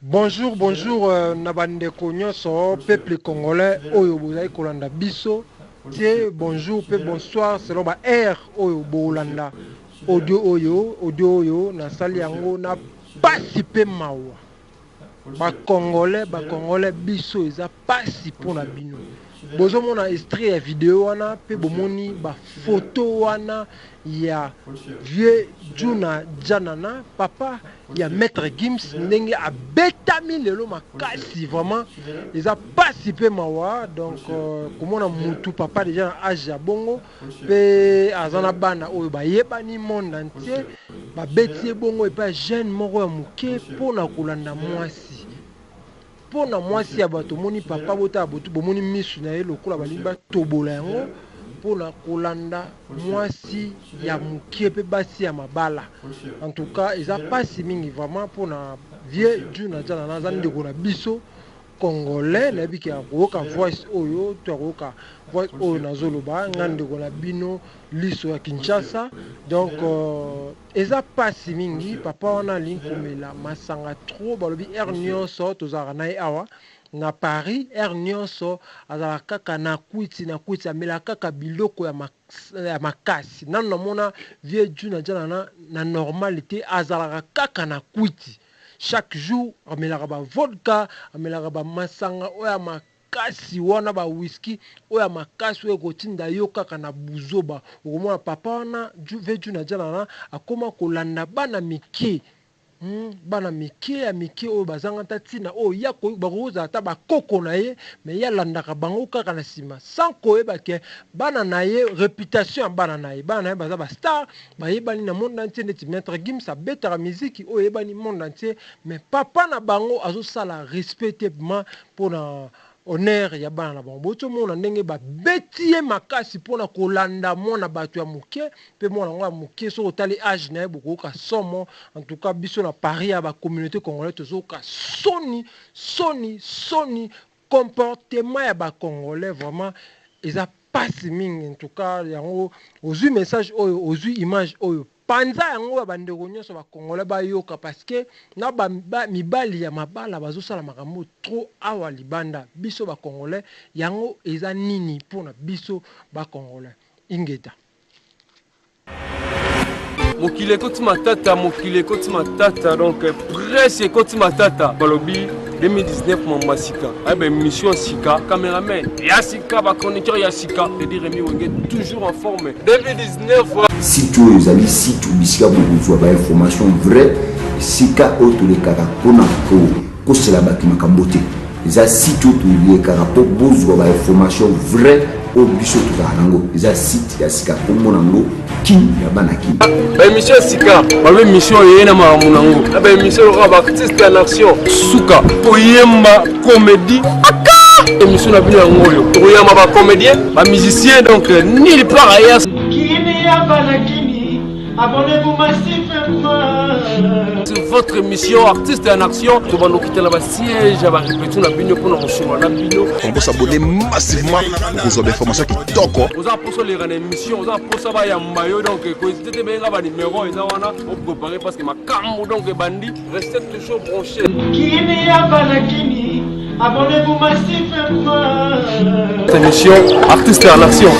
Bonjour bonjour euh, na bandeko nyonso peuple congolais oyo bozali kolanda biso tie bonjour pe bonsoir selon ba heure oyo bolanda audio oyo audio oyo nasali yango na pasi pe mawa ba congolais ba congolais biso eza pasi pona bino bozomona extrait ya video wana pe bomoni ba photo wana ya vieux Djuna Djanana papa ya Maitre Gims ndenge abetami lelo makasi vraiment eza pasi pe mawa donc euh, komona mutu papa deja na age ya bongo pe aza na bana oyo bayebani monde entier babeti ye bongo epai jeune moko ya moke pona kolanda mwasi Mpo na mwasi ya bato omoni papa botala botu bomoni misu na ye lokola balingi batobola yango mpo na kolanda mwasi ya mokie mpe basi ya mabala en tout cas eza pasi mingi vraiment mpo na vieux Djuna Djanana aza ndeko na biso congolais nayebi ke akoyoka voice oyo to akoyoka voice oyo nazoloba nga ndeko na bino liso ya Kinshasa donc euh, Eza pasi mingi papa wana alingi komela masanga trop balobi heure nionso tozalaka naye awa na Paris heure nionso azalaka kaka na kwiti na kwiti amelaka kaka biloko ya makasi nanu namona vieux Djuna djanana na normal te azalaka kaka na kwiti chaque jour amelaka ba vodka amelaka ba masanga oyo ya Kasi wana ba whisky oyo ya makasi oyo ekotinda yo kaka na buzoba okomona papa wana vieux djuna djanana akoma kolanda bana mike hum bana mike ya mike oyo bazanga ata tina oyo ye bakoki kozala ata ba koko na ye mais ye alandaka bango kaka na sima sans koyeba ke bana na ye reputation ya bana na ye bana na ye baza ba star bayebani na monde entier neti maitre gims abetaka miziki oyo eyebani monde entier mais papa na bango azosala respect te ma pona honneur ya bana na bango boti omona ndenge babeti ye makasi pona kolanda mwana bato ya moke pe mwana yango ya moke soki otali age na ye bokoyoka somo en tout cas biso na Paris ya ba communauté congolais tozoyoka soni soni soni comportement ya ba congolais vraiment eza pasi mingi en tout cas yango ozui message oyo ozui image oyo Panza yango ba bandeko nionso ba congolais bayoka parce que na ba mibali ya mabala bazosala makambo trop awa libanda biso ba congolais yango eza nini pona biso ba congolais ingeta. Mokili ekoti matata, mokili ekoti matata, donc presse ekoti matata. Balobi 2019 mambo ya sika, aye ba émission ya sika, cameraman ya sika, ba chroniqueur ya sika, Teddy Remy Wenge toujours en forme. 2019 Site oyo ezali site bisika bokozwa ba information vrai esika oyo tolekaka mpona kokosela bato makambo te eza site oyo tolekaka mpo bozwa ba information vrai oyo biso tozala nango eza site ya sika nkombo nango kin ya bana kin baémission ya sika balobi émission eye na makambo nango na baémission lokola baartiste en action suka koyemba comédie aka émission na bino yango oyo tokoyamba bacomédien bamusicien donc nulle part ailleurs C'est votre émission Artiste en Action. tobanda kokita na basiège ya barépétition na bino mpona kosolola na bino. On peut s'abonner massivement okozwa bainformation kitoko. Oza mposa oleka na émission, oza mposa bayamba yo donc kohésite te benga banimero eza wana oprépare parce que makambo donc ebandi. Restez toujours branché. Kini ya bana kini, abonnez-vous massivement. Cette émission Artiste en Action.